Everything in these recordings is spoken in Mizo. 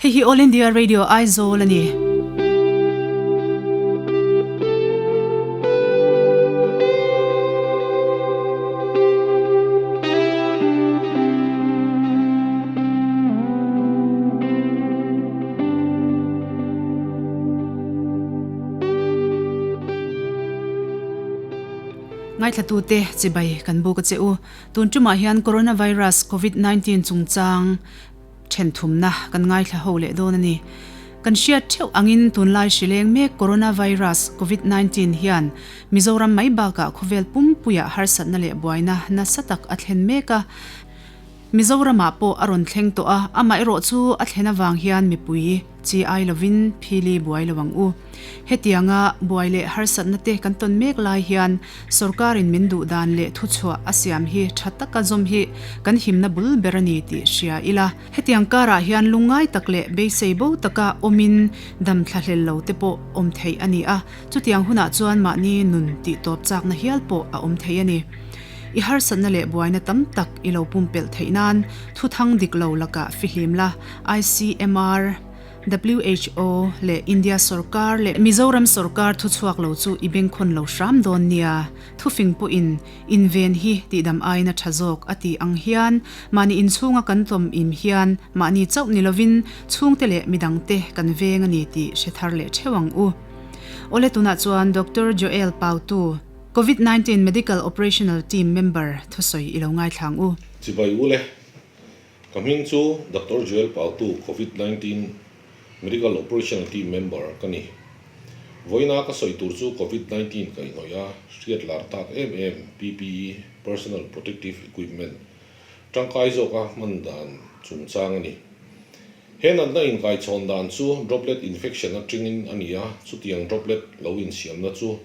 Hei hi All India Radio Aizawl a ni. Ngaithlatute chibai kan buk a che u. Tun tumah hian Coronavirus Covid 19 chungchang Then thumna kan ngaithla ho leh dawn a ni. Kan hriat theuh angin tunlai hrileng mek Coronavirus, Covid 19, hian Mizoram mai bakah khawvel pumpuiah harsatna leh buaina nasa tak a thlen mek a. Mizoramah pawh a rawn thleng tawh a, amaherawh chu a thlen avang hian mipui chi ai lovin phili buai lo ang u. Hetianga buai leh harsatna te kan tawn mek lai hian Sorkarin min duh dan leh thuchhuah a siam hi tha taka zawm hi kan himna bul ber a ni tih hria ila. Hetiang karah hian lungngai tak leh beisei bo taka awmin dam thlahlel lo te pawh awm theih a ni a, chutiang hunah chuan mahni nun tih tawp chakna hial pawh a awm thei a ni. I harsatna leh buaina tam tak i lo pumpelh theih nan thuthang dik lo lakah fihlim la, ICMR. Who leh India sorkar leh Mizoram sorkar thuchhuak lo chu i bengkhawn lo hram dawn nia. Thufing pawhin inven hi tihdam aiin a tha zawk a tih ang hian mahni inchhunga kan tlawm im hian mahni chauh ni lovin chhungte leh midangte kan veng a ni tih hre thar leh theuh ang u. Awle tunah chuan Doctor Joel Pautu, Covid 19 Medical Operational Team member thusawi i lo ngaithla ang u. Chibai u le, Ka hming chu Doctor Joel Pautu, Covid 19 Medical Operational Team member ka ni. Vawiina ka sawi tur chu Covid 19 kaihhnawih a hriat lar tak em em PPE, Personal Protective Equipment, tangkai zawka hman dan chungchang a ni. He natna inkaichhawn dan chu droplet infection atangin a ni a, chutiang droplet lo insiamna chu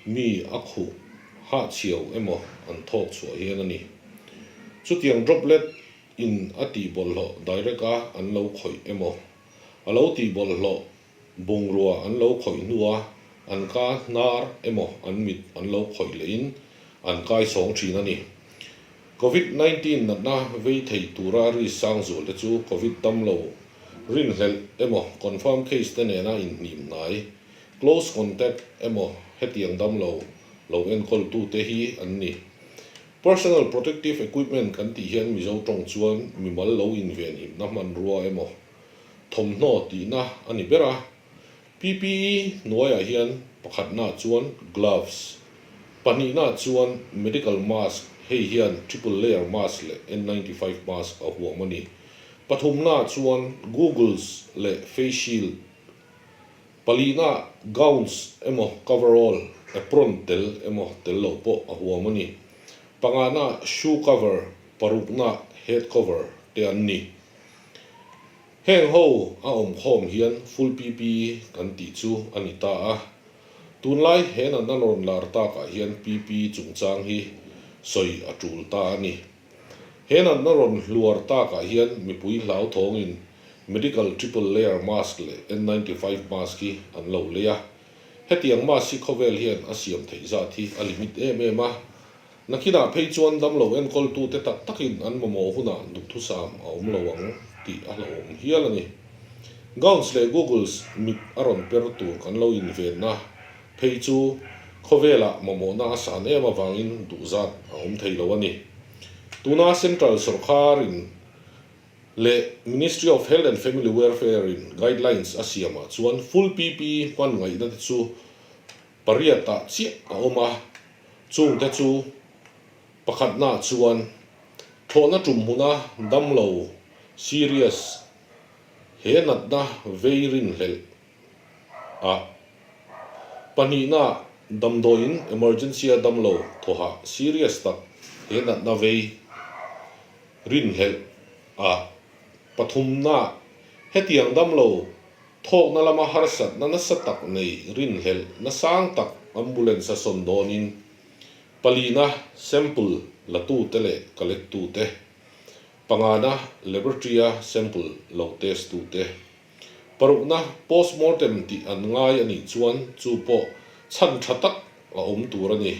Mi a khuh hah chhiau emaw an thawk chhuah hian a ni. Chutiang droplet in a tih bawlhhlawh direct a an lo khawih emaw, a lo tih bawlhhlawh bungrua an lo khawih hnua an ka hnar emaw an mit an lo khawih leh in an kai sawng thin a ni. Covid 19 natna vei thei tura risk sang zual te chu Covid damlo rinhlelh emaw confirm case te nena inhnim hnai Close contact emaw hetiang damlo lo enkawltute hi an ni. Personal protective equipment kan tih hian Mizo tawng chuan mimal lo invenhimna hmanrua emaw thawmhnaw tihna a ni ber a. PPE hnuaiah hian pakhatna chuan gloves, pahnihna chuan medical mask hei hian triple layer mask leh N95 mask a huam a ni. Pathumna chuan googles leh face shield. Palina gowns emaw coverall, apron tel emaw tel loh pawh a huam a ni. Pangana shoe cover, parukna head cover te an ni. Heng ho a awm khawm hian full PPE kan tih chu a ni ta a. Tunlai he natna rawn lar takah hian PPE chungchang hi sawi a tul ta a ni. He natna rawn hluar takah hian mipui hlauthawngin Medical Triple Layer Mask leh N95 Mask hi an lo lei a. Hetiang mask hi khawvel hian a siam theih zat hi a limit em em a. Nakinah phei chuan damlo enkawltute tak takin an mamawh hunah duhthusam a awm lo ang tih a hlauhawm hial a ni. Gowns leh googles mit a rawn per tur kan lo invenna phei chu khawvelah mamawhna a san em avangin duhzat a awm thei lo a ni. Tuna Central sawrkharin leh Ministry of Health and Family Welfare in guidelines a siamah chuan full PPE hman ngaihna te chu pariatah chiah a awm a, chungte chu pakhatnaah chuan thlawhna tum hmuna damlo serious he natna vei rinhlelh ah pahnihna damdawiin emergency a damlo thawhah serious tak he natna vei rinhlelh ah pathumna hetiang damlo thawkna lama harsatna nasa tak nei rinhlelh na sang tak ambulance a sawn dawnin palina sample la tute leh collect tute pangana laboratory a sample lo test tute. Parukna, Postmortem tih an ngai a nih chuan chu pawh chhan tha tak a awm tur a ni.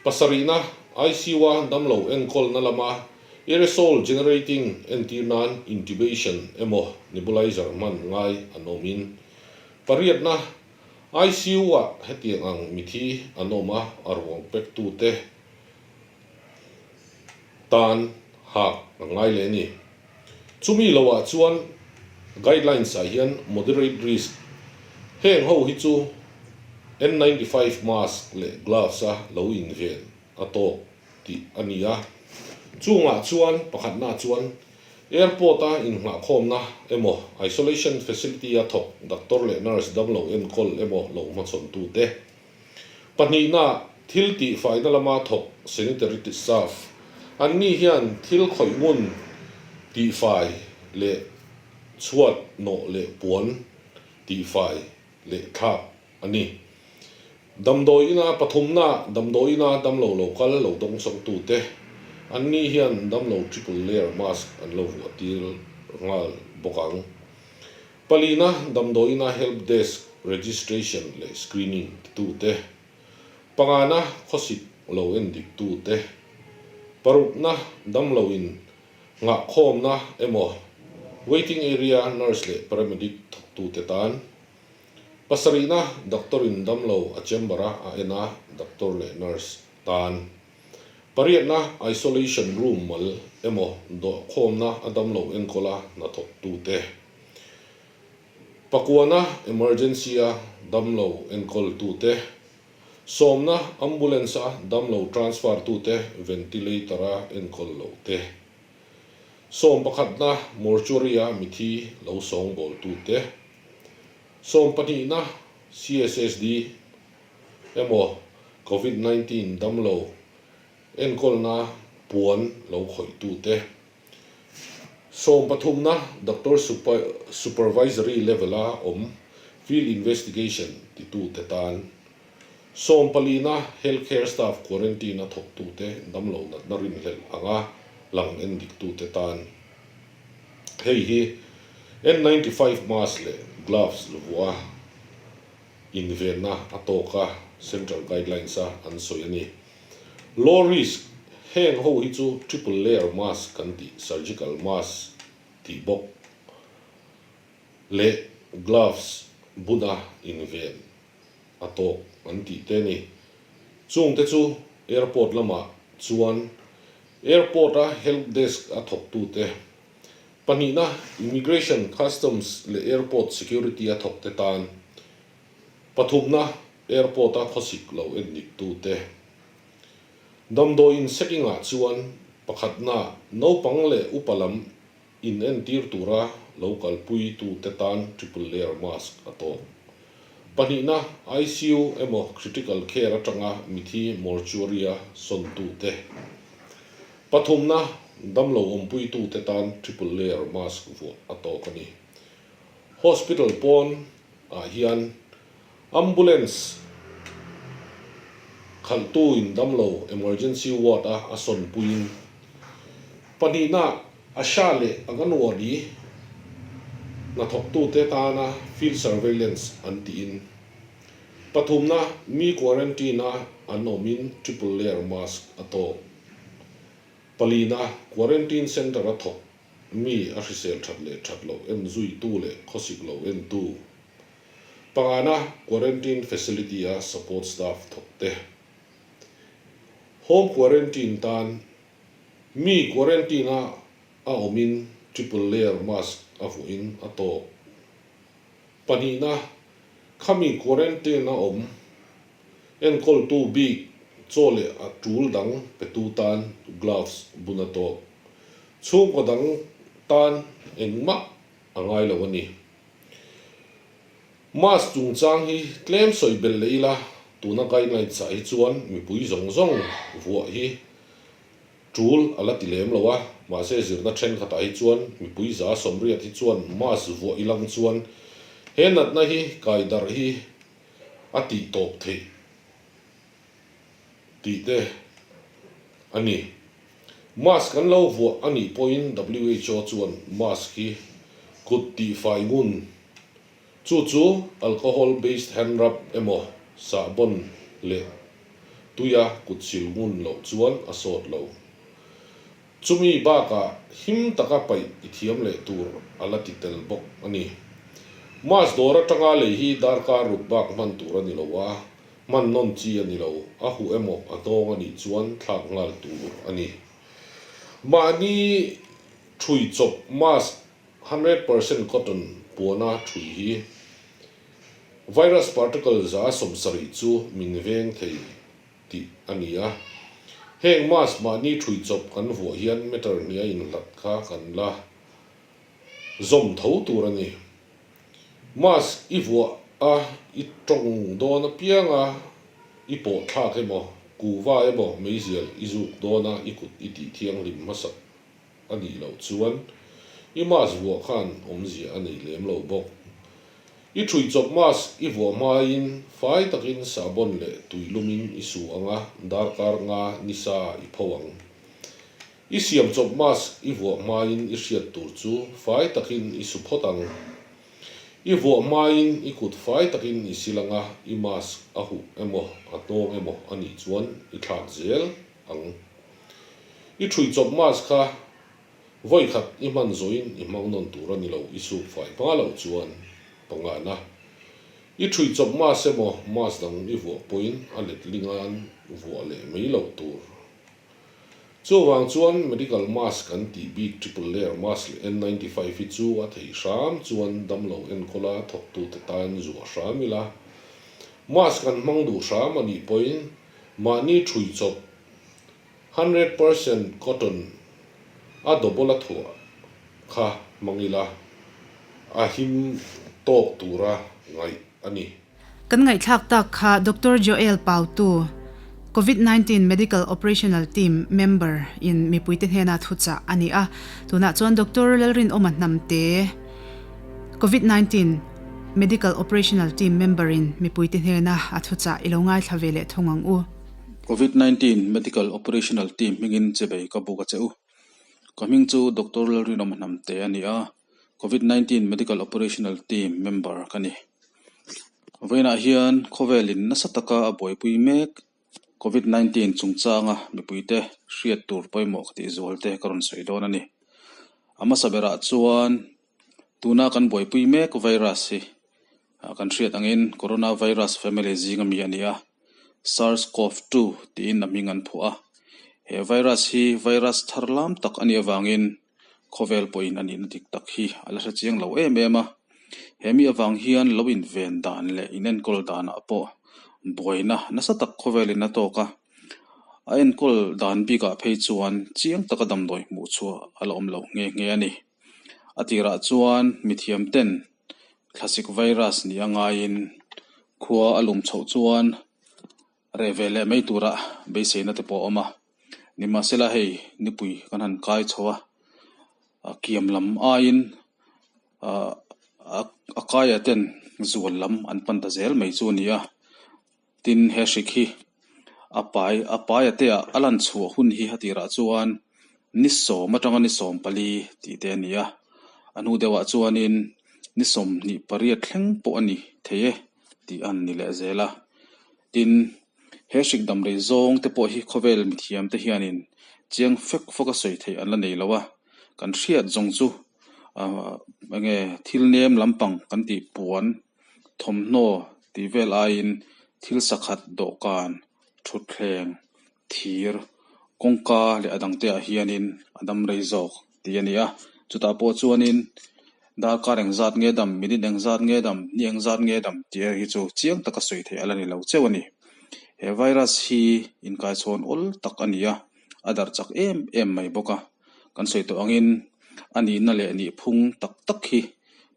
Pasarihna, ICU-a damlo enkawlna lama Aerosol generating entir nan intubation emaw nebulizer hman ngai an awmin. Pariatna, ICU-ah hetiang ang mithi an awm a, a ruang pektute tan hak a ngai leh a ni. Chumi loah chuan guidelines ah hian moderate risk heng ho hi chu N95 mask leh gloves a lo inven a tawk tih a ni a. Chungah chuan pakhatna chuan airport a innghahkhawmna emaw isolation facility a thawk doctor leh nurse damlo enkawl emaw lo hmachhawntute Pahnihna, thil tihfaina lama thawk sanitary staff an ni hian thil khawih ngun tihfai leh chhuat nawh leh puan tihfai leh thlak a ni. Damdawi ina pathumna, damdawi ina damlo lo kal lo dawngsawngtute an ni hian damlo triple layer mask an lo vuah tir nghal bawk ang. Palina damdawiina help desk registration leh screening titute, pangana khawsik lo en diktute, parukna damlo in nghahkhawmna emaw waiting area nurse leh paramedic thawktute tan, pasarihna doctor in damlo a chamber a a en a doctor leh nurse tan, pariatna isolation room mal emaw dawhkhawmna a damlo enkawl a hnathawktute. Pakuana emergency-a damlo enkawltute, sawmna ambulance-a damlo transfer-tute ventilator-a enkawl lohte, sawm pakhatna mortuary-a mithi lo sawngbawltute, sawm pahnihna CSSD emaw Covid 19 damlo enkawlna puan lo khawihtute. Sawmpathumna Doctor Supervisory level-a awm Field Investigation titute tan, Sawmpalina Health Care Staff Quarantine-a thawktute damlo natna rinhlelh anga lang endiktute tan. Hei hi N95 mask leh gloves vuah invenna a tawk a, Central Guidelines-a an sawi a ni. Low risk, Heng ho hi chu triple layer mask kan tih, surgical mask tih bawk leh gloves buna inven a tawk an tih te a ni. Chungte chu airport lamah chuan airport a help desk a thawktute, pahnihna immigration, customs leh airport security a thawkte tan Pathumna, Airport-a khawsik lo endiktute. Damdawiin setting-ah chuan pakhatna naupang leh upa lam inentir tura lo kalpuitute tan triple layer mask a tawk. Pahnihna, ICU emaw critical care atanga mithi mortuary-a sawntute. Pathumna, damlo awmpuitute tan triple layer mask vuah a tawk a ni. Hospital pawn ah hian Ambulance khalhtu in damlo emergency ward a a sawn puiin pahnihna Asha leh Anganwadi hnathawktute tana field surveillance an tiin pathumna mi quarantine a an awmin triple layer mask a tawk. Palina quarantine centre a thawk Mi a hrisel that leh that loh en zuitu leh khawsik lo entu. Pangana quarantine facility a support staff thawk te. Home quarantine tan mi quarantine a a awmin triple layer mask a vuahin a tawk. Pahnihna, khami quarantine a awm Enkawltu bik chaw leh a tul dang petu tan gloves bun a tawk. Chhungkaw dang tan engmah a ngai lo a ni. Mask chungchang hi tlem sawi belh leh ila, tuna guidelines ah hi chuan mipui zawng zawng vuah hi tul a la ti lem lo a, mahse zirna thenkhatah hi chuan mipui za sawmriat hi chuan mask vuah ilang chuan he natna hi kaidarh hi a tih tawp theih tih te a ni. Mask an lo vuah a nih pawhin WHO chuan mask hi kut tihfai ngun, chu chu alcohol based hand rub emaw sahbawn leh tuia kut sil ngun loh chuan a sawt lo. Chumi bakah him taka paih i thiam leh tur a la ti tel bawk a ni. Mask dawr atanga lei hi darkar ruk bak hman tur a ni lo a, hman nawn chi a ni lo, a huh emaw a hnawng a nih chuan thlak nghal tur a ni. Mahni thui chawp mask 100% cotton puana thui hi virus particle 70% chu min veng thei tih a ni a. Heng mask mahni thui chawp kan vuah hian meter hnih a inhlat kha kan la zawm tho tur a ni. Mask i vuah a i tawng dawn apianga i pawh thlak emaw, kuhva emaw meizial i zuk dawna i kut i tih thianghlim hmasak a nih loh chuan i mask vuah khan awmzia a nei lem lo bawk. I ṭhui chawp mask i vuah hmain fai takin sahbawn leh tui lumin i su ang a, darkar nga nisa i pho ang. I siam chawp mask i vuah hmain i hriat tur chu fai takin i su phawt ang. I vuah hmain i kut fai takin i sil ang a, i mask a huh emaw a hnawng emaw a nih chuan i thlak zel ang. I ṭhui chawp mask kha Vawi khat i hman zawhin i hmang nawn tur a ni lo, i suk fai hma loh chuan pangana. I ṭhui chawp mask emaw mask dang i vuah pawhin a letlinga'n vuah leh mai loh tur. Chuvang chuan medical mask kan tih bik triple layer mask leh N95 hi chu a theih hram chuan damlo enkawla thawktute tan zuah hram ila. Mask kan hmang duh hram a nih pawhin mahni ṭhui chawp 100% cotton a double a thuah kha hmang ila a him tawk tura ngaih a ni. Kan ngaihthlak tak kha Doctor Joel Pautu, Covid 19 Medical Operational Team member in mipuite hnena thuchah a ni a. Tunah chuan Doctor Lalrinawma Hnamte, Covid 19 Medical Operational Team member in mipuite hnena a thuchah i lo ngaithla ve leh thung ang u. Covid 19 Medical Operational Team hmingin chebei ka buk a che u. Ka hming chu Doctor Lalrinawma Hnamte a ni a, Covid 19 Medical Operational Team member ka ni. Vawiinah hian khawvelin nasa taka a buaipui mek Covid 19 chungchanga mipuite hriat tur pawimawh ka tih zual te ka rawn sawi dawn a ni. A hmasa berah chuan tuna kan buaipui mek virus hi kan hriat angin Coronavirus family zinga mi a ni a. SARS-CoV-2 tiin a hming an phuah a. He virus hi virus thar lam tak a nih avangin khawvel pawhin a nihna dik tak hi a la hre chiang lo em em a. He mi avang hian lo inven dan leh inenkawl danah pawh buaina nasa tak khawvelin a tawk a. A enkawl dan bikah phei chuan chiang taka damdawi hmuh chhuah a la awm lo nghe nghe a ni. A tirah chuan mithiam ten Thlasik virus nih a ngaiin khua a lum chhoh chuan reh ve leh mai tura beiseina te pawh a awm a. Nimahsela hei nipui kan han kai chho a, a kiam lam aiin ah a kaia ten zual lam an pan ta zel mai chu a ni a. Tin, he hrik hi a pai a paia te ah a lan chhuah hun hi a tirah chuan ni sawm atanga ni 14 tih te a ni a, a hnu deuhah chuanin ni 28 thleng pawh a ni thei e tih a han ni leh zel a. Tin, he hrik damrei zawng te pawh hi khawvel mithiam te hianin chiang fek fawk a sawi theih an la nei lo a, kan hriat zawng chu ah enge thil nem lampang kan tih puan Thawmhnaw tih vel aiin thil sakhat dawhkan, thutthleng, thir, kawngka leh a dangte ah hianin a dam rei zawk tih a ni a. Chutah pawh chuanin darkar engzat nge dam, minute engzat nge dam, ni engzat nge dam tih hi chu chiang taka sawi theih a la ni lo cheu a ni. He virus hi inkaichhawn awl tak a ni a, a darh chak em em mai bawk a. Kan sawi tawh angin a nihna leh nihphung tak tak hi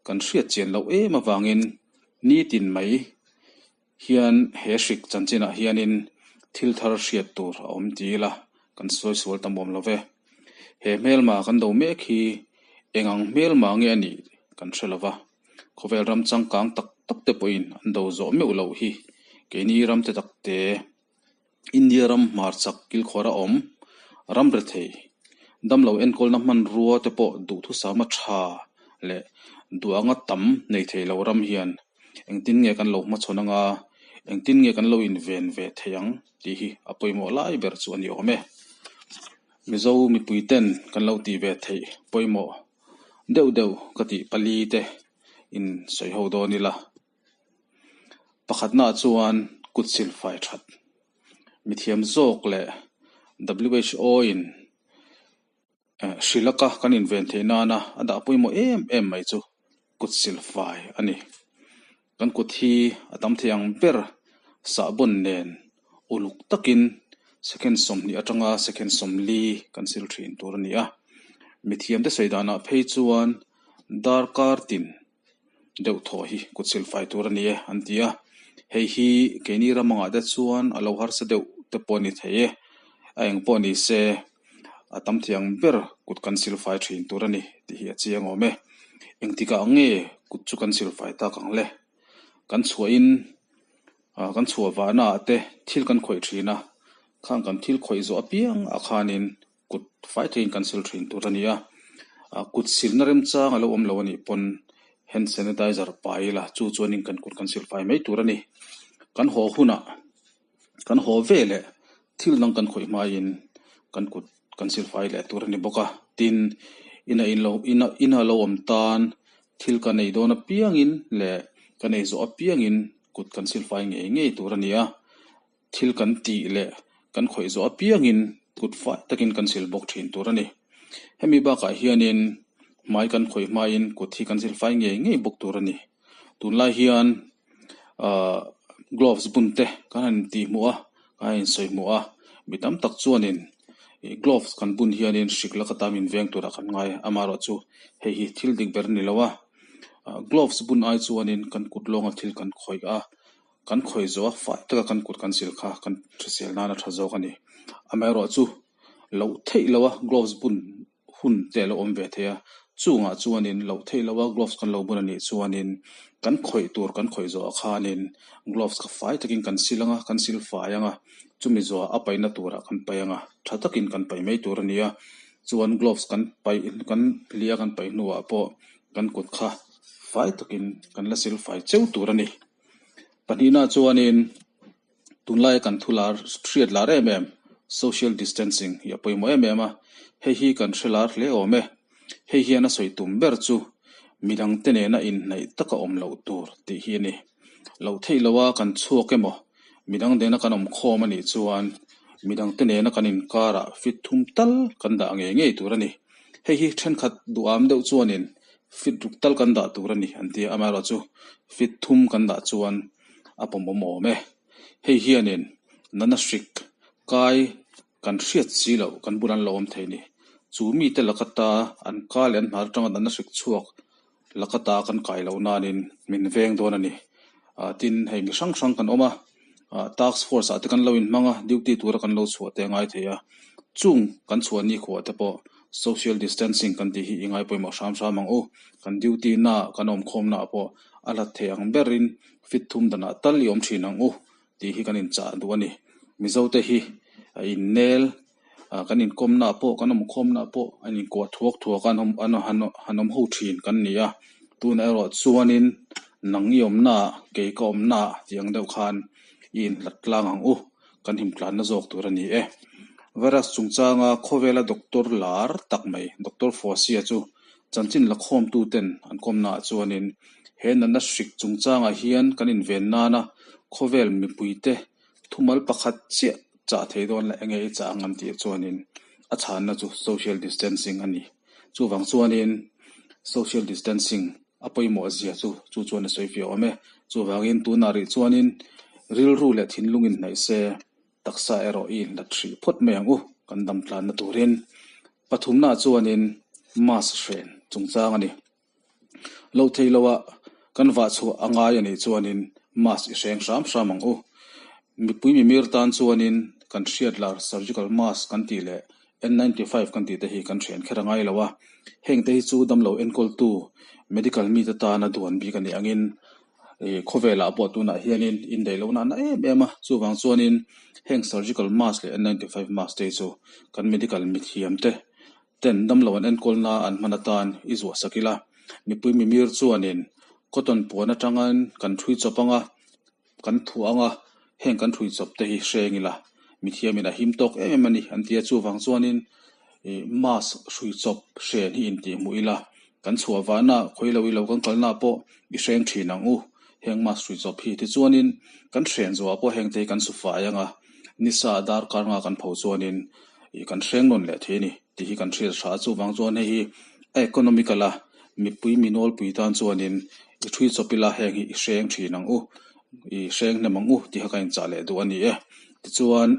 Kan hriat chian loh em avangin nitin mai hian he hrik chanchinah hianin thil thar hriat tur a awm ti ila kan sawi sual ta muam lo ve. He hmelma kan do mek hi eng ang hmelma nge a nih kan hre lo va, khawvel ram changkang tak tak te pawhin an do zawh meuh loh hi keini ram te tak te India ram hmarchak kilkhawr a awm, ram rethei, damlo enkawlna hmanrua te pawh duhthusama tha leh duhanga tam nei thei lo ram hian engtin nge kan lo hmachhawn anga, engtin nge kan lo inven ve thei ang tih hi a pawimawh lai ber chu a ni awm e. Mizo mipui ten kan lo tih ve theih pawimawh deuh deuh ka tih pali te in sawi ho dawn ila. Pakhatnaah chuan kut silfai that. Mithiam zawk leh WHO in Hrilaka kan inven theih nana a dah pawimawh em em mai chu kut silfai a ni. Kan kut hi a tam thei ang ber sahbawn nen uluk takin second 20 atanga second 40 kan sil thin tur a ni a. Mithiamte sawi danah phei chuan darkar tin deuh thaw hi kut silfai tur a ni e an ti a, hei hi keini ram angah te chuan a lo harsa deuh te pawh a ni thei e, a eng pawh ni se a tam thei ang ber kut kan silfai thin tur a ni tih hi a chiang awm e, engtikah nge kut chu kan silfai tak ang le? Kan chhuahin ah kan chhuah vahna ah te thil kan khawih thin a, khang kan thil khawih zawh apiang ah khanin Kut fai theiin kan sil thin tur a ni a, kut silna remchang a lo awm lo a nih pawn hand sanitizer pai ila chu chuanin kan kut kan sil fai mai tur a ni. Kan haw hunah kan haw ve leh thil dang kan khawih hmain kan kut kan sil fai leh tur a ni bawk a, tin ina in lo ina ina lo awm tan thil kan ei dawn apiangin leh kan ei zawh apiangin kut kan sil fai ngei ngei tur a ni a. Thil kan tih leh kan khawih zawh apiangin kut fai takin kan sil bawk thin tur a ni. Hemi bakah hianin hmai kan khawih hmain kut hi kan sil fai ngei ngei bawk tur a ni. Tunlai hian ahh gloves bun te kan han tih hmuh a, kan han insawi hmuh a, mi tam tak chuanin ih gloves kan bun hianin hrik laka tam inveng turah kan ngai a, amaherawhchu hei hi thil dik ber a ni lo a. Gloves bun ai chuanin kan kut lawnga thil kan khawih a. Kan khawih zawh a, fai taka kan kut kan sil kha kan hrisel nan a tha zawk a ni. Amaherawh chu loh theih loh a gloves bun hun te a lo awm ve thei a, chungah chuanin loh theih loh a gloves kan lo bun a nih chuanin kan khawih tur kan khawih zawh ah khanin gloves kha fai takin kan sil ang a, kan sil fai ang a, chumi zawhah a paihna turah kan paih ang a, tha takin kan paih mai tur a ni a. Chuan gloves kan paih kan hliah kan paih hnuah pawh kan kut kha fai takin kan la sil fai cheu tur a ni. Pahnihna chuanin tunlaia kan thu lar hriat lar em em social distancing hi a pawimawh em em a, hei hi kan hre lar hle awm e. Hei hian a sawi tum ber chu midangte nena inhnaih taka awm loh tur tih hi a ni. Loh theih loha kan chhuak emaw midang nena kan awm khawm a nih chuan midangte nena kan inkarah fit thum tal kan dah ngei ngei tur a ni. Hei hi thenkhat duham deuh chuanin Fit ruk tal kan dah tur a ni an ti a, amaherawh chu fit thum kan dah chuan a pawmawm awm e. Hei hianin natna hrik kai kan hriat si loh kan bulah an lo awm thei a ni. Chu mite lakata an ka leh an hnar atanga natna hrik chhuak lakata kan kai loh nanin min veng dawn a ni. Tin, hei mi hrang hrang kan awm a. Task force ah te kan lo inhmang a, duty tura kan lo chhuah te a ngai thei a, chung kan chhuah ni khuah te pawh social distancing kan tih hi i ngai pawimawh hram hram ang u. Kan duty na kan awmkhawm na ah pawh a hlat thei ang berin fit thum danah tal i awm thin ang u tih hi kan inchah duh a ni. Mizo te hi a innel Kan inkawmna pawh kan awmkhawmna pawh an inkuah thuak thuak a an han awm ho thin kan ni a, tunah erawh chuanin nang i awmna ah kei ka awmna ah tih ang deuh khan i inhlat tlang ang u, kan himtlanna zawk tur a ni e. Virus chungchanga khawvela doctor lar tak mai Doctor Fauci-a chu chanchin la khawmtu ten an kawmna ah chuanin he natna hrik chungchangah hian kan inven nana khawvel mipuite Thumal pakhat chiah chah thei dawn la enge i chah ang an tih chuanin a chhanna chu social distancing a ni. Chuvang chuanin social distancing a pawimawh zia chu chu chuan a sawi fiah awm e. Chuvangin tunah rih chuanin rilru leh thinlung inhnaih se taksa erawh i inhlat hrih phawt mai ang u kan dam tlanna turin. Pathumnaah chuanin mask hren chungchang a ni. Loh theih loh ah kan vah chhuah a ngai a nih chuanin mask i hreng hram hram ang u. Mipui mimir tan chuanin kan hriat lar surgical mask kan tih leh N95 kan tih te hi kan hren kher a ngai lo a. Heng te hi chu damlo enkawltu medical mite tana duan bik a nih angin ih khawvelah pawh tunah hianin indaih lohna a na em em a. Chuvang chuanin heng surgical mask leh N95 mask te hi chu kan medical mithiam te Ten damlo an enkawlna an hman atan i zuah sak ila, mipui mimir chuanin cotton puan atangin kan thui chawp ang a, kan thuah ang a, heng kan thui chawp te hi hreng ila, mithiamin a him tawk em em a ni an ti a, chuvang chuanin. Ih mask hrui chawp hren hi intih hmuh ila, kan chhuah vahna khawi lo ilo kan kalna pawh i hreng thin ang u. Heng mask hrui chawp hi tichuanin kan hren zawhah pawh heng te hi kan su fai ang a, nisa darkar nga kan pho chuanin ih kan hreng nawn leh thei a ni tih hi kan hriat hra a. Chuvang chuan hei hi a economical a, mipui mi nawlpui tan chuanin i hrui chawp ila heng hi i hreng thin ang u, i hreng hnem ang u tih kha ka inchah leh duh a ni e. Tichuan.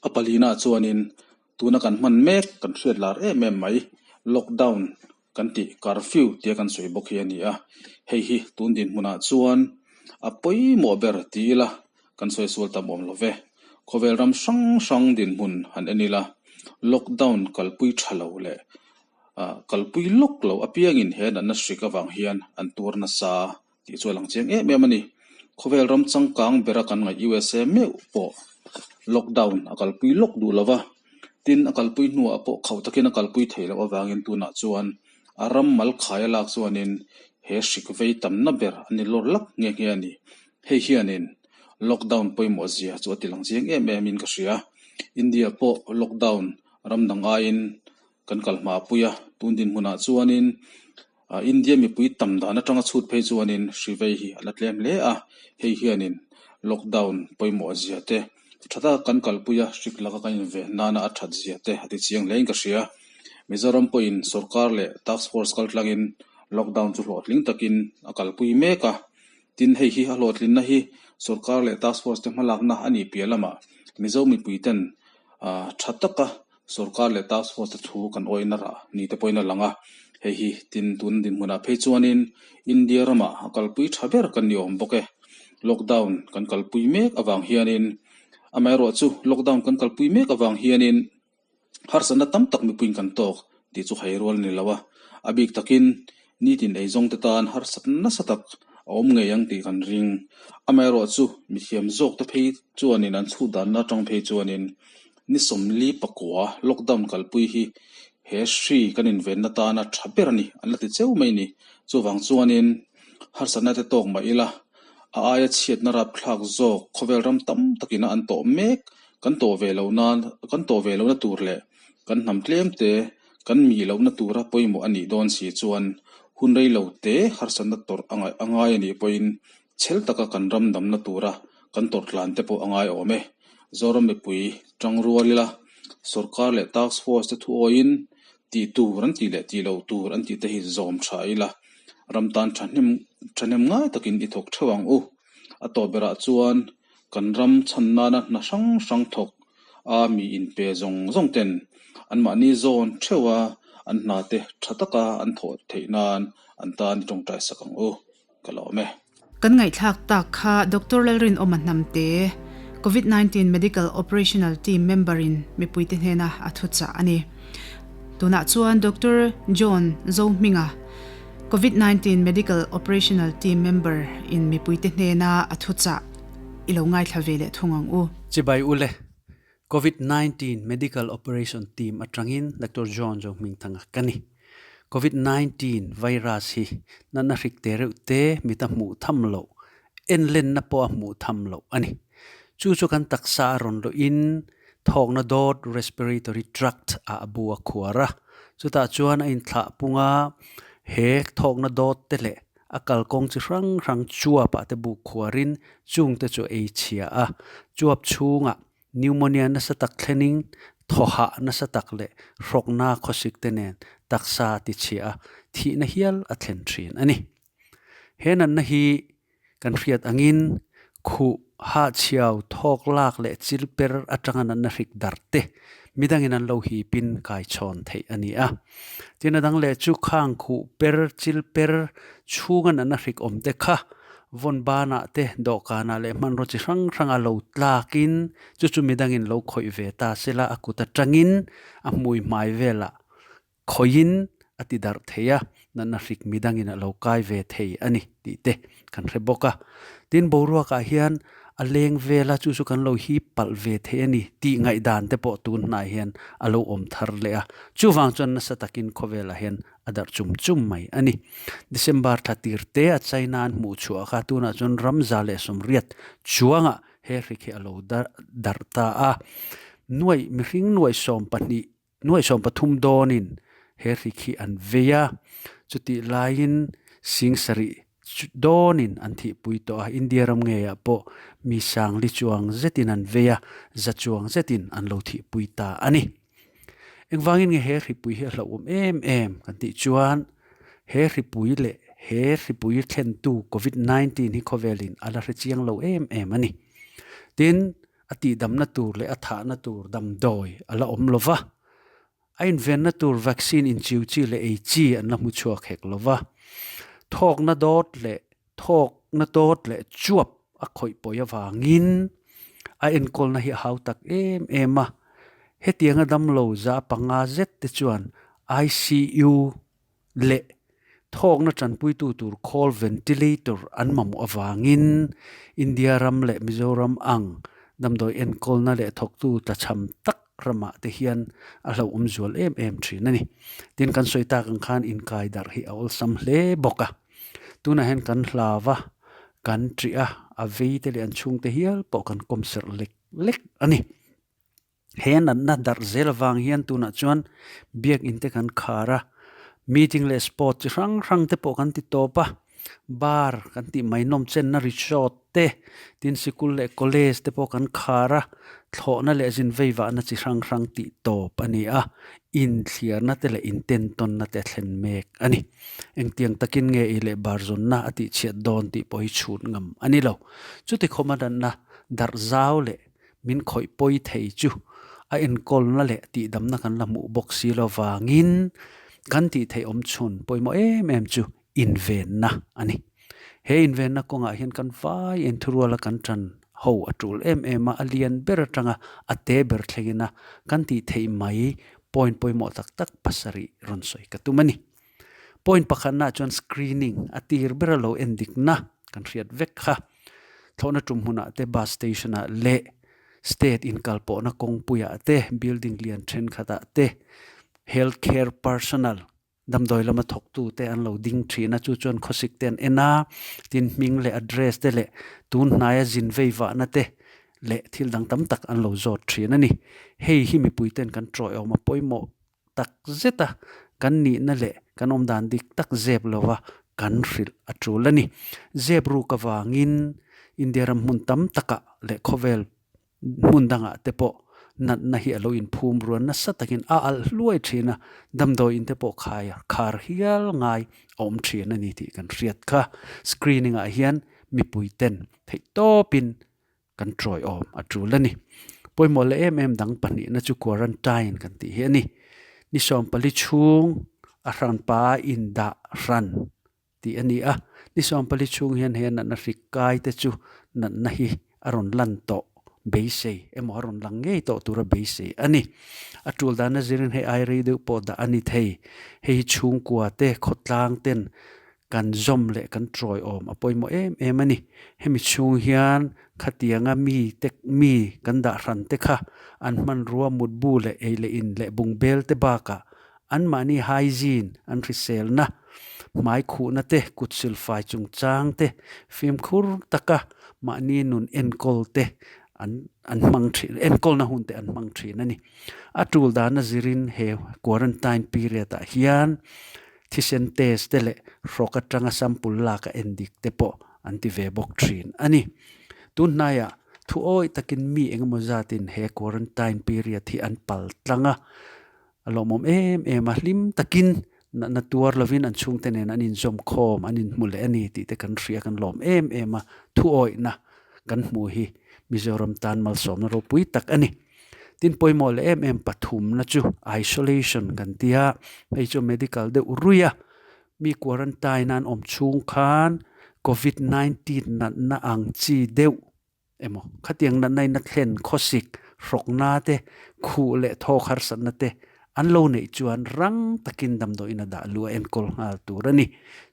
A palina chuanin tuna kan hman mek kan hriat lar em em mai lockdown kan tih curfew tia kan sawi bawk hi a ni a, hei hi tun dinhmunah chuan a pawimawh ber ti ila kan sawi sual tam awm lo ve. Khawvel ram hrang hrang dinhmun han en ila lockdown kalpui tha lo leh kalpui lawk lo apiangin he natna hrik avang hian an tuar nasa tih chu a lang chiang em em a ni. Khawvel ram changkang bera kan ngaih USA meuh pawh lockdown a kalpui lawk duh lo va, tin a kalpui hnuah pawh khauh takin a kalpui thei loh avangin tunah chuan a ram mal khai a lak chuanin he hrik vei tamna ber a ni lawr lak nghe nghe a ni. Hei hianin lockdown pawimawh zia chu a ti lang chiang em emin ka hria. India pawh lockdown ram dang aiin kan kal hma pui a, tun dinhmunah chuanin India mipui tam dan atanga chhut phei chuanin hri vei hi a la tlem hle a, hei hianin lockdown pawimawh zia te tha taka kan kalpui a, hrik laka kan inven nana a that zia te a ti chiang hlein ka hria. Mizoram pawhin sorkar leh task force kaltlangin lockdown chu hlawhtling takin a kalpui mek a, tin hei hi a hlawhtlinna hi sorkar leh task force te hmalakna a nih piah lamah Mizo mipui ten tha taka Sorkar leh task force te thu kan awihna rah ni te pawhin a lang a, hei hi tin tun dinhmunah phei chuanin India ramah a kalpui tha ber kan ni awm bawk e. Lockdown kan kalpui mek avang hianin amaherawh chu lockdown kan kalpui mek avang hianin harsatna tam tak mipuiin kan tawk tih chu hai rual a ni lo a, a bik takin nitin eizawng te tan harsatna nasa tak a awm ngei ang tih kan ring. Amaherawh chu mithiam zawk te phei chuanin an chhut danna atang phei chuanin Ni sawmli pakua lockdown kalpui hi he hri kan invenna tana tha ber a ni, an la ti cheu mai ni. Chuvang chuanin harsatna te tawk mah ila, a aia chhiatna rapthlak zawk khawvel ram tam takina an tawh mek, kan tawh ve loh nan, kan tawh ve lohna tur leh kan hnam tlem te kan mih lohna tura pawimawh a nih dawn si chuan hun rei lo te harsatna tawrh a ngaih a ngai a nih pawhin Chhel taka kan ram damna tura kan tawrhtlan te pawh a ngai awm e. Zoram mipui tang rual ila, sorkar leh task force te thu awiin tih tur an tih leh tih loh tur an tih te hi zawm tha ila, ram tan thahnem thahnem ngai takin i thawk theuh ang u. A tawp berah chuan kan ram chhan nana hna hrang hrang thawk a mi inpe zawng zawng ten anmahni zawn theuh a an hna te tha taka an thawh theih nan an tan i tawngtai sak ang u. Ka lawm e. Kan ngaihthlak tak kha Doctor Lalrinawma Hnamte, Covid 19 Medical Operational Team member in mipuite hnena a thuchah a ni. Tunah chuan Doctor John Zohminga, Covid 19 Medical Operational Team member in mipuite hnena a thuchah i lo ngaithla ve leh thung ang u. Chibai ule, Covid 19 Medical Operation Team atangin Doctor John Zohmingthanga ka ni. Covid 19 virus hi natna hrik te reuh te mit a hmuh tham loh, enlenna pawh a hmuh tham loh a ni. Chu chu kan taksa a rawn luhin thawkna dawt respiratory tract ah a bu a khuar a, chutah chuan a inthlah pung a, he thawkna dawt te leh a kalkawng chi hrang hrang chuap ah te bu khuarin chung te chu ei chhia a, chuap chhungah Pneumonia nasa tak thlenin thawhah nasa tak leh hrawkna khawsik te nen taksa a tichhia a, thihna hial a thlen thin a ni. He natna hi kan hriat angin khuh, hahchhiau, thawk lak leh chil per atanga natna hrik dar te midangin an lo hipin kaichhawn theih a ni a. Tin a dang leh chu khang khuh per, chil per chhunga natna hrik awm te kha Vawn banah te, dawhkanah leh hmanraw chi hrang hranga lo tlakin chu chu midangin lo khawih ve ta sela a kut atangin a hmui hmai velah khawihin a ti darh thei a, natna hrik midangin a lo kai ve thei a ni tih te kan hre bawk a. Tin, boruakah hian a leng vela chu chu kan lo hip palh ve thei a ni tih ngaihdan te pawh tun hnai hian a lo awm thar leh a. Chuvang chuan nasa takin khawvelah hian a darh chum chum mai a ni. December thla tir te a China an hmuh chhuah kha tunah chuan ramza leh sawmriat chuangah he hrik hi a lo darh ta a. Nuaih mihring nuaih 12. Nuaih 13 dawnin he hrik hi an vei a, chutih laiin 7000 dawnin an thihpui tawh a, India ram ngeiah pawh mi sang li chuang zetin an vei a, za chuang zetin an lo thihpui ta a ni. Engvangin nge he hripui hi a hlauhawm em em kan tih chuan he hripui leh he hripui thlentu Covid 19 hi khawvelin a la hre chiang lo em em a ni. Tin, a tihdamna tur leh a thahna tur damdawi a la awm lo va, a invenna tur vaccine inchiu chi leh ei chi an la hmu chhuak hek lo va, thawkna dawt leh thawkna dawt leh chuap a khawih pawi avangin a enkawlna hi a hau tak em em a, hetianga damlo za 5 zet te chuan ICU leh thawkna tanpuitu tur khawl ventilator an mamawh avangin India ram leh Mizoram ang damdawi enkawlna leh thawktu tlachham tak ramah te hian a hlauhawm zual em em thin a ni. Tin, kan sawi tak ang khan inkai darh hi a awlsam hle bawk a. Tunah hian kan hlau a, kan ṭih a, a vei te leh an chhungte hial pawh kan kawm serh lek lek a ni. He natna darh zel avang hian tunah chuan biakinn te kan khar a, meeting leh sport chi hrang hrang te pawh kan ti tawp a, bar kan tih mai nawm chenna resort te, tin sikul leh college te pawh kan khar a, thlawhna leh zin vei vahna chi hrang hrang tih tawp a ni a, inthliarna te leh intentawnna te a thlen mek a ni. Engtiang takin nge ei leh bar zawnna a tihchhiat dawn tih pawh hi chhut ngam a ni lo. Chuti khawma natna darh zau leh Min khawih pawi thei chu a enkawlna leh tihdamna kan la hmuh bawk si lo vangin kan tih theih awm chhun pawimawh em em chu invenna a ni. He invenna kawngah hian kan vai enthuruala kan tan ho a tul em em a, a lian ber atanga a te ber thlengin a kan tih theih mai point pawimawh tak tak pasarih rawn sawi ka tum a ni. Point pakhatnaah chuan screening a tir bera lo endikna kan hriat vek kha. Thlawhna tum hmunah te, bus station ah leh state inkalpawhna kawngpuiah te, building lian thenkhatah te health care personnel damdawi lama thawktu te an lo ding thin a, chu chuan khawsik te an en a, tin hming leh address te leh tun hnaia zin vei vahna te leh thil dang tam tak an lo zawt thin a ni. Hei hi mipui ten kan tawihawm a pawimawh tak zet a, kan nihna leh kan awm dan dik tak zep lova kan hrilh a tul a ni. Zep ruk avangin India ram hmun tam takah leh khawvel hmun dangah te pawh natna hi a lo inphum ruan nasa takin a alh hluai thin a, damdawiin te pawh khai khar hial ngai a awm thin a ni tih kan hriat kha. Screening ah hian mipui ten theih tawpin Kan tawiawm a tul a ni. Pawimawh leh em em dang pahnihna chu quarantine kan tih hi a ni. Ni 14 chhung a hranpa a indah hran tih a ni a. Ni 14 chhung hian he natna hrik kai te chu natna hi a rawn lan tawh beisei emaw a rawn lang ngei tawh tura beisei a ni. A tul dana zirin hei ai rei deuh pawh dah a ni thei. Hei hi chhungkua te, khawtlang ten Kan zawm leh kan tawiawm a pawimawh em em a ni. Hemi chhung hian khatianga mi te mi kan dah hran te kha an hmanrua mutbu leh ei leh in leh bungbel te bakah anmahni hygiene an hriselna, hmai khuhna te, kut silfai chungchang te, fimkhur taka mahni nun enkawl te an an hmang thin enkawlna hun te an hmang thin a ni. A tul dana zirin he quarantine period ah hian Thisen test te leh hrawk atanga sample lak a en dik te pawh an ti ve bawk thin a ni. Tun hnaiah thu awih takin mi engemaw zatin he quarantine period hi an pal tlang a, a lawmawm em em a, hlim takin natna tuar lovin an chhungte nen an inzawm khawm, an inhmu leh a ni tih te kan hria, kan lawm em em a, thu awihna kan hmuh hi Mizoram tan malsawmna ropui tak a ni. Tin pawimawh leh em em pathumna chu isolation kan ti a, hei chu medical deuh ruih a, mi quarantine an awm chhung khan covid 19 natna ang chi deuh emaw khatiang natna in a thlen khawsik hrawkna te khuh leh thawk harsatna te an lo neih chuan rang takin damdawiin a dah luh a enkawl nghal tur a ni.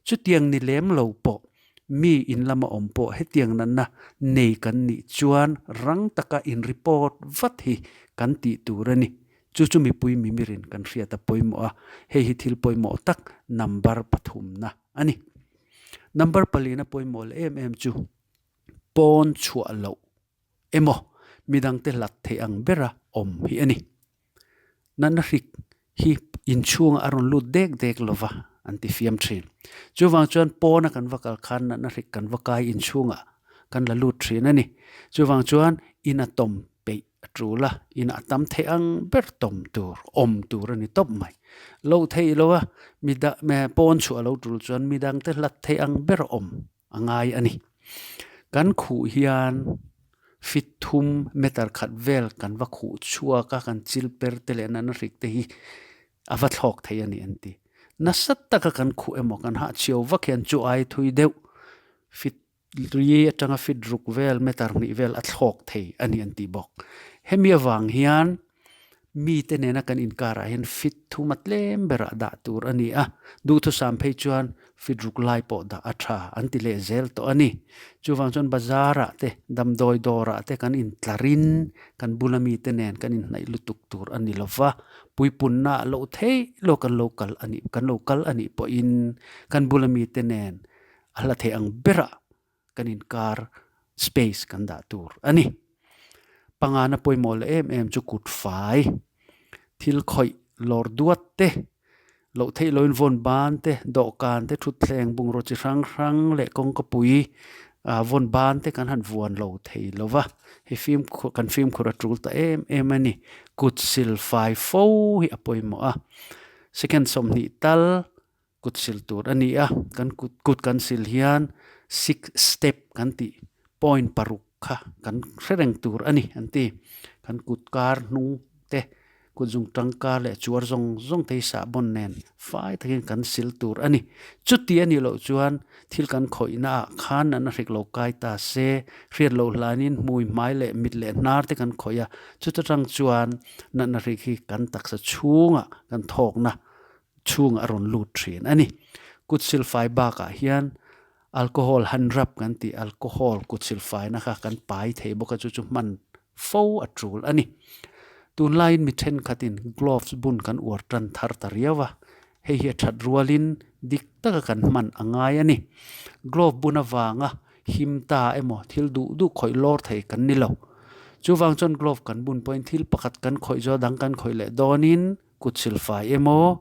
Chutiang ni lem lo pawh Mi in lama awm pawh hetiang natna nei kan nih chuan rang taka in report vat hi kan tih tur a ni. Chu chu mipui mimirin kan hriat a pawimawh a, hei hi thil pawimawh tak number pathumna a ni. Number palina pawimawh leh em em chu pawn chhuah loh emaw midangte hlat theih ang bera awm hi a ni. Natna hrik hi inchhungah a rawn lut dek dek lo va an ti fiam thin. Chuvang chuan pawna kan va kal khan natna hrik kan va kai inchhungah kan la lut thin a ni. Chuvang chuan ina tawm peih a tul a, inah tam theih ang ber tawm tur, awm tur a ni tawp mai. Lo theih lo a, mida pawn chhuah a lo tul chuan midangte hlat theih ang ber awm a ngai a ni. Kan khuh hian fit thum meter khat vel kan va khuh chhuak a, kan chil per te leh natna hrik te hi a va thlawk thei a ni an ti. Nasa taka kan khuh emaw kan hahchhiau vak hian chu ai thui deuh fit ri atanga fit ruk vel meter hnih vel a thlawk thei a ni an ti bawk. Hemi avang hian Mite nena kan inkarah hian fit thum a tlem berah dah tur a ni a, duhthusam phei chuan fit ruk lai pawh dah a tha an ti leh zel tawh a ni. Chuvang chuan bazarah te, damdawi dawrah te kan intlarin kan bula mite nen kan inhnaih lutuk tur a ni lo va, puipunna a loh theih lo kan lo kal a nih kan lo kal a nih pawhin kan bula mite nen a hla theih ang berah kan inkar space kan dah tur a ni. Pangana pawimawh leh em em chu kut fai, thil khawih lawr duat te, loh theih loin vawn ban te, dawhkan te, thutthleng bungraw chi hrang hrang leh kawngka pui ah vawn ban te kan han vuan lo thei lo va, hei fimkhur kan fimkhur a tul ta em em a ni. Kut sil fai fo hi a pawimawh a, second 20 tal Kut sil tur a ni a, kan kut kut kan sil hian six step kan tih point paruk kha kan hre reng tur a ni an ti. Kan kut kar hnung te, kut zung tangka leh chuar zawng zawng te hi sahbawn nen fai takin kan sil tur a ni. Chuti a nih loh chuan thil kan khawihna ah khan natna hrik lo kai ta se, hriat loh hlanin hmui hmai leh mit leh hnar te kan khawih a, chuta tang chuan natna hrik hi kan taksa chhungah kan thawkna chhungah a rawn lut thin a ni. Kut silfai bakah hian alcohol han rap kan tih alcohol kut silfaina kha kan pai thei bawk a chu chu hman fo a tul a ni. Tunlaiin mi thenkhatin gloves bun kan uar tan thar ta riau a, hei hi a that rualin dik taka kan hman a ngai a ni. Glove bun avanga him ta emaw thil duh duh khawih lawr thei kan ni lo. Chuvang chuan glove kan bun pawhin thil pakhat kan khawih zawh dang kan khawih leh dawnin Kut silfai emaw,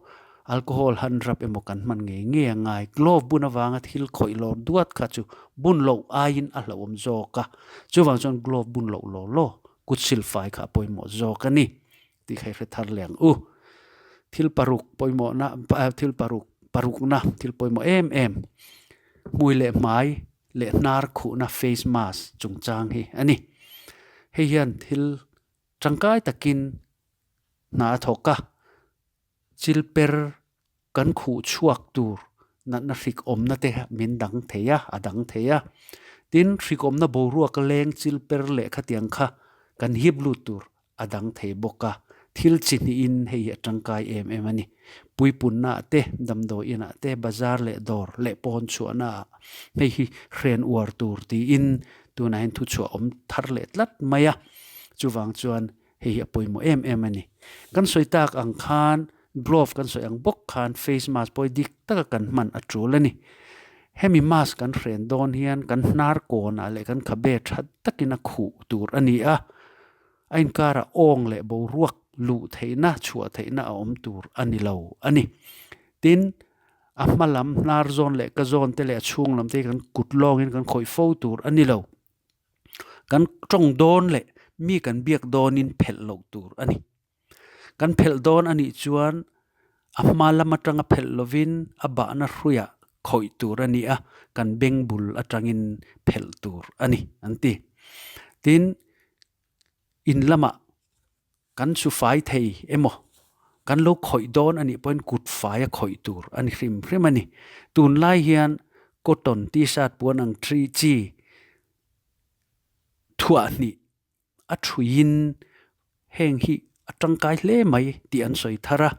alcohol han rap emaw kan hman ngei ngei a ngai. Glove bun avanga thil khawih lawr duat kha chu bun loh aiin a hlauhawm zawk a. Chuvang chuan glove bun loh law law kut silfai kha a pawimawh zawk a ni tih kha i hre thar leh ang u. Thil paruk pawimawhna thil paruk parukna thil pawimawh em em hmui leh hmai leh hnar khuhna face mask chungchang hi a ni. Hei hian thil tangkai takin hna a thawk a, chil per kan khuh chhuak tur natna hrik awmna te min dang thei a, a dang thei a. Tin, hrik awmna boruak leng chil per leh khatiang kha kan hip lut tur a dang thei bawk a, thil chi hnihin hei hi a tangkai em em a ni. Puipunna ah te, damdawi inah te, bazar leh dawr leh pawn chhuahna ah hei hi hren uar tur tiin tunah hian thuchhuah awm thar leh tlat mai a, chuvang chuan Hei hi a pawimawh em em a ni. Kan sawi tak ang khan glove kan sawi ang bawk khan face mask pawh hi dik taka kan hman a tul a ni. Hemi mask kan hren dawn hian kan hnar kawnah leh kan khabe tha takin a khuh tur a ni a, a inkarah awng leh boruak luh theihna chhuah theihna a awm tur a ni lo a ni. Tin, a hma lam hnar zawn leh ka zawn te leh a chhung lam te hi kan kut lawngin kan khawih fo tur a ni lo. Kan tawng dawn leh mi kan biak dawnin phelh loh tur a ni. Kan phelh dawn a nih chuan a hma lam atanga phelh lovin a bahna hruiah khawih tur a ni a, kan beng bul atangin phelh tur a ni an ti. Tin, in lamah Kan su fai thei emaw, kan lo khawih dawn a nih pawhin kut fai a khawih tur a ni hrim hrim a ni. Tunlai hian cotton t-shirt puan ang thi chi thuah hnih a thuiin heng hi a tangkai hle mai tih an sawi thar a.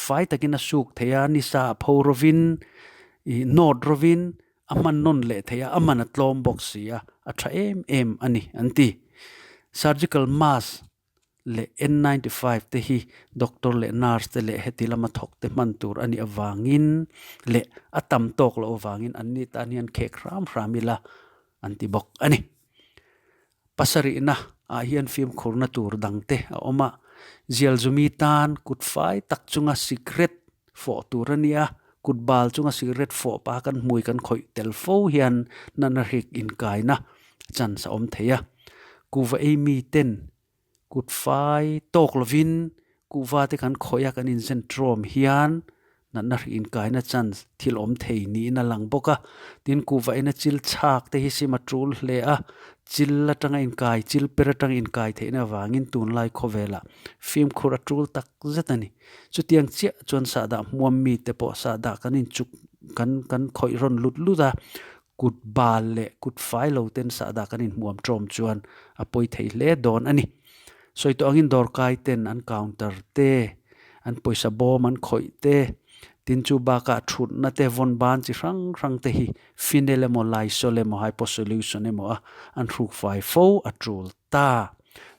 Fai takin a suk thei a, nisa a pho rovin, ih nawt rovin a hman nawn leh thei a, a man a tlawm bawk si a, a tha em em a ni an ti. Surgical mask leh N95 te hi doctor leh nurse te leh heti lama thawk te hman tur a nih avangin leh a tam tawk loh avangin an ni tan hian khek hram hram ila an ti bawk a ni. Pasarihna ah hian fimkhurna tur dang te a awm a. Zial zumi tan kut fai tak chunga sikret fawh tur a nia, kut bal chunga sikret fawh paha kan hmui kan khawih tel fo hian natna hrik inkaina chance a awm thei a. Kuhva ei mi ten kut fai tawk lovin kuhva te kan khawih a kan inzen trawm hian natna hrik inkaina chance thil awm thei niin a lang bawk a. Tin, kuhva ina chil chhak te hi sim a tul hle a, chil atanga inkai, chil per atanga inkai theihna avangin tunlai khawvelah fimkhur a tul tak zet a ni. Chutiang chiah chuan sahdah hmuam mite pawh sahdah kan inchuk kan kan khawih rawn lut lut a, kut bal leh kut fai lo ten sahdah kan inhmuam tawm chuan a pawi thei hle dawn a ni. Sawi tawh angin dawrkai ten an counter te, an pawisa bawm an khawih te, tin chu bakah thutna te vawn ban chi hrang hrang te hi phenyl emaw lysol emaw hypo solution emaw a an hruk fai fo a tul ta.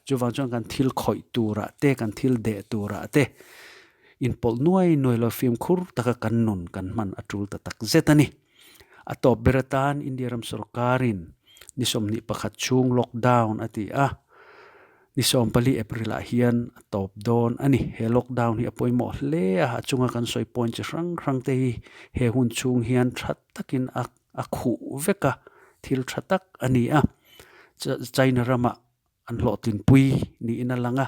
Chuvang chuan kan thil khawih turah te, kan thil deh turah te inpawlh nuai nuai lo fimkhur taka kan nun kan hman a tul ta tak zet a ni. A tawp ber atan India ram sorkarin ni 21 chhung lockdown a ti a, ni 14 April ah hian a tawp dawn a ni. He lockdown hi a pawimawh hle a, a chunga kan sawi point chi hrang hrang te hi he hun chhung hian tha takin a a khuh vek a, thil tha tak a ni a. China ramah an hlawhtlinpui niin a lang a,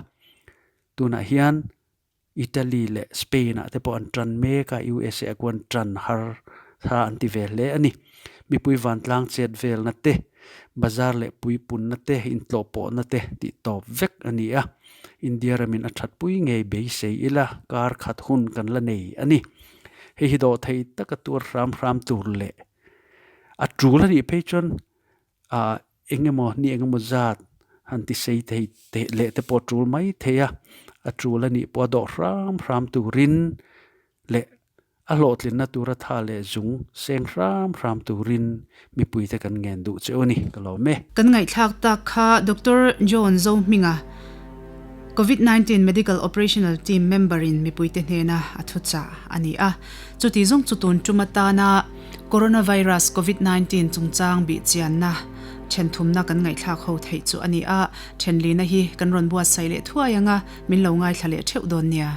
tunah hian Italy leh Spain ah te pawh an tan mek a, USA ah khuan tan har tha an ti ve hle a ni. Mipui vantlang chet velna te, bazar leh puipunna te, intlawhpawhna te tih tawp vek a ni a. India ramin a thatpui ngei beisei ila kar khat hun kan la nei a ni. Hei hi dawhthei taka tuar hram hram tur leh a tul a nih phei chuan ah eng emaw ni eng emaw zat han ti sei thei teh leh te pawh a tul mai thei a, a tul a nih pawh a dawh hram hram turin leh a hlawhtlinna tura tha leh zung seng hram hram turin mipuite kan ngen duh che u ni ka lawm e. Kan ngaihthlak tak kha Doctor John Zohminga, Covid 19 Medical Operational Team member in mipuite hnena a thuchah a ni a. Chuti zawng chu tun tum atana Coronavirus Covid 19 chungchang bihchianna thenthumna kan ngaihthlak ho theih chu a ni a. Thenlina hi kan rawn buatsaih leh thuai anga min lo ngaithla leh theuh dawn nia.